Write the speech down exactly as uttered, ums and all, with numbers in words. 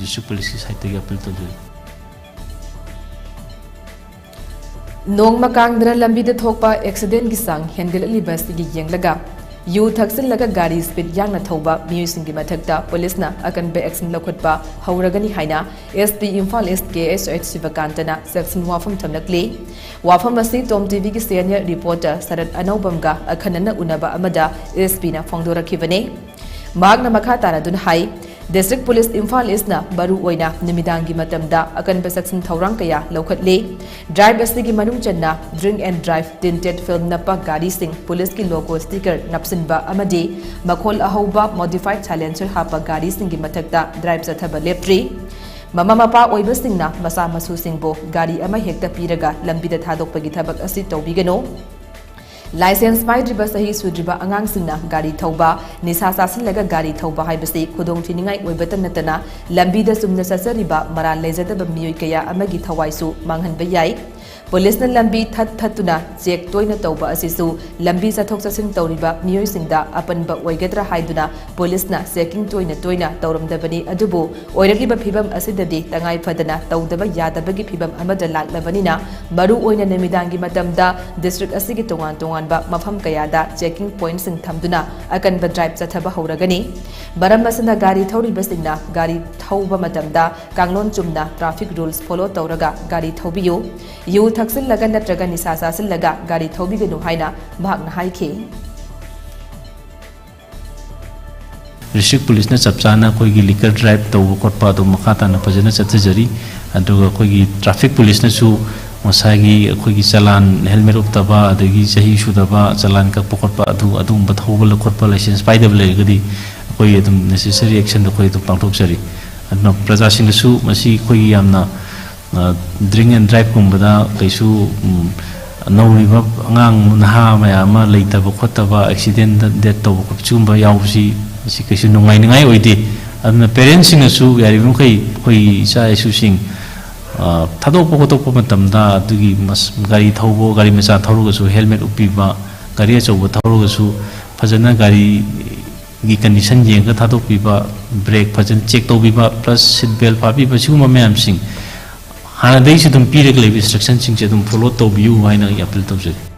District ꯄꯨꯂꯤꯁꯀꯤ ꯁꯥꯏꯠꯇꯒꯤ appeal ꯇꯧꯖꯔꯤ꯫ ꯅꯣꯡꯃ ꯀꯥꯡꯗꯅ ꯂꯝꯕꯤꯗ ꯊꯣꯛꯄ ꯑꯦꯛꯁꯤꯗꯦꯟꯒꯤ ꯆꯥꯡ ꯍꯦꯟꯒꯠꯂꯛꯂꯤꯕ ꯑꯁꯤꯒꯤ ꯌꯦꯡꯂꯒ, ꯌꯨ ꯊꯛꯆꯤꯜꯂꯒ ꯒꯥꯔꯤ ꯁ꯭ꯄꯤꯗ ꯌꯥꯡꯅ ꯊꯧꯕ ꯃꯤꯑꯣꯏꯁꯤꯡꯒꯤ ꯃꯊꯛꯇ ꯄꯨꯂꯤꯁꯅ ꯑꯀꯟꯕ ꯑꯦꯛꯁꯟ ꯂꯧꯈꯠꯄ ꯍꯧꯔꯒꯅꯤ ꯍꯥꯏꯅ SP ꯏꯝꯐꯥꯜ ꯏꯁ ꯀꯦ ꯑꯩꯆ ꯑꯩꯆ ꯁꯤꯕꯀꯥꯟꯇꯅ ꯆꯦꯛꯁꯤꯟ ꯋꯥꯐꯝ ꯊꯝꯂꯛꯂꯤ꯫ ꯋꯥꯐꯝ ꯑꯁꯤ ꯇꯣꯝ ꯇꯤꯚꯤꯒꯤ ꯁꯦꯅꯤꯌꯔ ꯔꯤꯄꯣꯔꯇꯔ ꯁꯔꯠ ꯑꯅꯧꯕꯝꯒ ꯑꯈꯟꯅꯅ ꯎꯅꯕ ꯑꯃꯗ SPꯅ ꯐꯣꯡꯗꯣꯔꯛꯈꯤꯕꯅꯤ꯫ ꯃꯍꯥꯛꯅ ꯃꯈꯥ ꯇꯥꯔꯗꯨꯅ ꯍꯥꯏ, ꯗꯤꯁꯇ꯭ꯔꯤꯛ ꯄꯨꯂꯤꯁ ꯏꯝꯐꯥꯜ ꯏꯁꯅ ꯃꯔꯨ ꯑꯣꯏꯅ ꯅꯨꯃꯤꯗꯥꯡꯒꯤ ꯃꯇꯝꯗ ꯑꯀꯟꯕ ꯆꯦꯛꯁꯤꯟ ꯊꯧꯔꯥꯡ ꯀꯌꯥ ꯂꯧꯈꯠꯂꯤ꯫ ꯗ꯭ꯔꯥꯏꯕ ꯑꯁꯤꯒꯤ ꯃꯅꯨꯡ ꯆꯟꯅ ꯗ꯭ꯔꯤꯡ ꯑꯦꯟ ꯗ꯭ꯔꯥꯏꯕ, ꯇꯤꯟꯇꯦꯗ ꯐꯤꯜꯝ ꯅꯞꯄ ꯒꯥꯔꯤꯁꯤꯡ, ꯄꯨꯂꯤꯁꯀꯤ ꯂꯣꯒꯣ ꯁ꯭ꯇꯤꯀꯔ ꯅꯞꯁꯤꯟꯕ ꯑꯃꯗꯤ ꯃꯈꯣꯜ ꯑꯍꯧꯕ ꯃꯣꯗꯤꯐꯥꯏꯗ ꯁꯥꯏꯂꯦꯟꯁꯔ ꯍꯥꯞꯄ ꯒꯥꯔꯤꯁꯤꯡꯒꯤ ꯃꯊꯛꯇ ꯗ꯭ꯔꯥꯏꯕ ꯆꯠꯊꯕ ꯂꯦꯞꯇ꯭ꯔꯤ꯫ ꯃꯃꯥ ꯃꯄꯥ ꯑꯣꯏꯕꯁꯤꯡꯅ ꯃꯆꯥ ꯃꯁꯨꯁꯤꯡꯕꯨ ꯒꯥꯔꯤ ꯑꯃ ꯍꯦꯛꯇ ꯄꯤꯔꯒ ꯂꯝꯕꯤꯗ ꯊꯥꯗꯣꯛꯄꯒꯤ ꯊꯕꯛ ꯑꯁꯤ ꯇꯧꯕꯤꯒꯅꯨ꯫ ꯂꯥꯏꯁꯦꯟꯁ ꯄꯥꯏꯗ꯭ꯔꯤꯕ ꯆꯍꯤ ꯁꯨꯗ꯭ꯔꯤꯕ ꯑꯉꯥꯡꯁꯤꯡꯅ ꯒꯥꯔꯤ ꯊꯧꯕ, ꯅꯤꯁꯥ ꯆꯥꯁꯤꯜꯂꯒ ꯒꯥꯔꯤ ꯊꯧꯕ ꯍꯥꯏꯕꯁꯤ ꯈꯨꯗꯣꯡꯊꯤꯅꯤꯡꯉꯥꯏ ꯑꯣꯏꯕꯇ ꯅꯠꯇꯅ ꯂꯝꯕꯤꯗ ꯆꯨꯝꯅ ꯆꯠꯆꯔꯤꯕ ꯃꯔꯥꯜ ꯂꯩꯖꯗꯕ ꯃꯤꯑꯣꯏ ꯀꯌꯥ ꯑꯃꯒꯤ ꯊꯋꯥꯏꯁꯨ ꯃꯥꯡꯍꯟꯕ ꯌꯥꯏ꯫ ꯄꯨꯂꯤꯁꯅ ꯂꯝꯕꯤ ꯊꯠ ꯊꯠꯇꯨꯅ ꯆꯦꯛ ꯇꯣꯏꯅ ꯇꯧꯕ ꯑꯁꯤꯁꯨ ꯂꯝꯕꯤ ꯆꯠꯊꯣꯛ ꯆꯠꯁꯤꯟ ꯇꯧꯔꯤꯕ ꯃꯤꯑꯣꯏꯁꯤꯡꯗ ꯑꯄꯟꯕ ꯑꯣꯏꯒꯗ꯭ꯔꯥ ꯍꯥꯏꯗꯨꯅ ꯄꯨꯂꯤꯁꯅ ꯆꯦꯀꯤꯡ ꯇꯣꯏꯅ ꯇꯣꯏꯅ ꯇꯧꯔꯝꯗꯕꯅꯤ꯫ ꯑꯗꯨꯕꯨ ꯑꯣꯏꯔꯛꯂꯤꯕ ꯐꯤꯕꯝ ꯑꯁꯤꯗꯗꯤ ꯇꯉꯥꯏ ꯐꯗꯅ ꯇꯧꯗꯕ ꯌꯥꯗꯕꯒꯤ ꯐꯤꯕꯝ ꯑꯃꯗ ꯂꯥꯛꯂꯕꯅꯤꯅ, ꯃꯔꯨ ꯑꯣꯏꯅ ꯅꯨꯃꯤꯗꯥꯡꯒꯤ ꯃꯇꯝꯗ ꯗꯤꯁꯇ꯭ꯔꯤꯛ ꯑꯁꯤꯒꯤ ꯇꯣꯉꯥꯟ ꯇꯣꯉꯥꯟꯕ ꯃꯐꯝ ꯀꯌꯥꯗ ꯆꯦꯀꯤꯡ ꯄꯣꯏꯟꯠꯁꯤꯡ ꯊꯝꯗꯨꯅ ꯑꯀꯟꯕ ꯗ꯭ꯔꯥꯏꯕ ꯆꯠꯊꯕ ꯍꯧꯔꯒꯅꯤ꯫ ꯃꯔꯝ ꯑꯁꯤꯅ ꯒꯥꯔꯤ ꯊꯧꯔꯤꯕꯁꯤꯡꯅ ꯒꯥꯔꯤ ꯊꯧꯕ ꯃꯇꯝꯗ ꯀꯥꯡꯂꯣꯟ ꯆꯨꯝꯅ ꯇ꯭ꯔꯥꯐꯤꯛ ꯔꯨꯜꯁ ꯐꯣꯂꯣ ꯇꯧꯔꯒ ꯒꯥꯔꯤ ꯊꯧꯕꯤꯌꯨ꯫ ꯌꯨ ꯊꯛꯆꯤꯜꯂꯒ ꯅꯠꯇ꯭ꯔꯒ ꯅꯤꯁꯥ ꯆꯥꯁꯤꯜꯂꯒ ꯒꯥꯔꯤ ꯊꯧꯕꯤꯒꯅꯨ ꯍꯥꯏꯅ ꯃꯍꯥꯛꯅ ꯍꯥꯏꯈꯤ꯫ ꯗꯤꯁꯇ꯭ꯔꯤꯛ ꯄꯨꯂꯤꯁꯅ ꯆꯞ ꯆꯥꯅ ꯑꯩꯈꯣꯏꯒꯤ ꯂꯤꯀꯔ ꯗ꯭ꯔꯥꯏꯕ ꯇꯧꯕ ꯈꯣꯠꯄ ꯑꯗꯨꯝ ꯃꯈꯥ ꯇꯥꯅ ꯐꯖꯅ ꯆꯠꯊꯖꯔꯤ꯫ ꯑꯗꯨꯒ ꯑꯩꯈꯣꯏꯒꯤ ꯇ꯭ꯔꯥꯐꯤꯛ ꯄꯨꯂꯤꯁꯅꯁꯨ ꯉꯁꯥꯏꯒꯤ ꯑꯩꯈꯣꯏꯒꯤ ꯆꯂꯥꯟ, ꯍꯦꯜꯃꯦꯠ ꯎꯞꯇꯕ, ꯑꯗꯒꯤ ꯆꯍꯤ ꯁꯨꯗꯕ, ꯆꯂꯥꯟ ꯀꯛꯄ ꯈꯣꯠꯄ, ꯑꯗꯨ, ꯑꯗꯨꯒꯨꯝꯕ ꯊꯧꯕ ꯈꯣꯠꯄ, ꯂꯥꯏꯁꯦꯟꯁ ꯄꯥꯏꯗꯕ ꯂꯩꯔꯒꯗꯤ ꯑꯩꯈꯣꯏ ꯑꯗꯨꯝ ꯅꯦꯁꯦꯁꯔꯤ ꯑꯦꯛꯁꯟꯗꯣ ꯑꯩꯈꯣꯏ ꯑꯗꯨꯝ ꯄꯥꯡꯊꯣꯛꯆꯔꯤ꯫ ꯑꯗꯨꯅ ꯄ꯭ꯔꯖꯥꯁꯤꯡꯗꯁꯨ ꯃꯁꯤ ꯑꯩꯈꯣꯏꯒꯤ ꯌꯥꯝꯅ, ꯑ, ꯗ꯭ꯔꯤꯡ ꯑꯦꯟ ꯗ꯭ꯔꯥꯏꯕꯀꯨꯝꯕꯗ ꯀꯩꯁꯨ, ꯎꯝ, ꯅꯧꯔꯤꯕ ꯑꯉꯥꯡ ꯅꯍꯥ ꯃꯌꯥꯝ ꯑꯃ ꯂꯩꯇꯕ ꯈꯣꯠꯇꯕ, ꯑꯦꯛꯁꯤꯗꯦꯟꯗ ꯗꯦꯠ ꯇꯧꯕ ꯈꯣꯠꯄ ꯁꯤꯒꯨꯝꯕ ꯌꯥꯎꯕꯁꯤ, ꯃꯁꯤ ꯀꯩꯁꯨ ꯅꯨꯡꯉꯥꯏꯅꯤꯡꯉꯥꯏ ꯑꯣꯏꯗꯦ꯫ ꯑꯗꯨꯅ ꯄꯦꯔꯦꯟꯁꯁꯤꯡꯅꯁꯨ ꯌꯥꯔꯤꯕ ꯃꯈꯩ ꯑꯩꯈꯣꯏꯒꯤ ꯏꯆꯥ ꯏꯁꯨꯁꯤꯡ, ꯑ, ꯊꯥꯗꯣꯛꯄ ꯈꯣꯠꯇꯣꯛꯄ ꯃꯇꯝꯗ ꯑꯗꯨꯒꯤ ꯃꯁ-, ꯒꯥꯔꯤ ꯊꯧꯕ, ꯒꯥꯔꯤ ꯃꯆꯥ ꯊꯧꯔꯒꯁꯨ ꯍꯦꯜꯃꯦꯠ ꯎꯞꯄꯤꯕ, ꯒꯥꯔꯤ ꯑꯆꯧꯕ ꯊꯧꯔꯒꯁꯨ ꯐꯖꯅ ꯒꯥꯔꯤ ꯒꯤ condition ꯌꯦꯡꯉꯒ ꯊꯥꯗꯣꯛꯄꯤꯕ, brake ꯐꯖꯅ check ꯇꯧꯕꯤꯕ, plus seat belt ꯐꯥꯕꯤꯕ, ꯁꯤꯒꯨꯝꯕ ꯃꯌꯥꯝꯁꯤꯡ ꯍꯥꯟꯅꯗꯩꯁꯨ ꯑꯗꯨꯝ ꯄꯤꯔꯒ ꯂꯩꯕ instructionꯁꯤꯡꯁꯦ ꯑꯗꯨꯝ follow ꯇꯧꯕꯤꯌꯨ ꯍꯥꯏꯅ ꯑꯩ appeal ꯇꯧꯖꯒꯦ꯫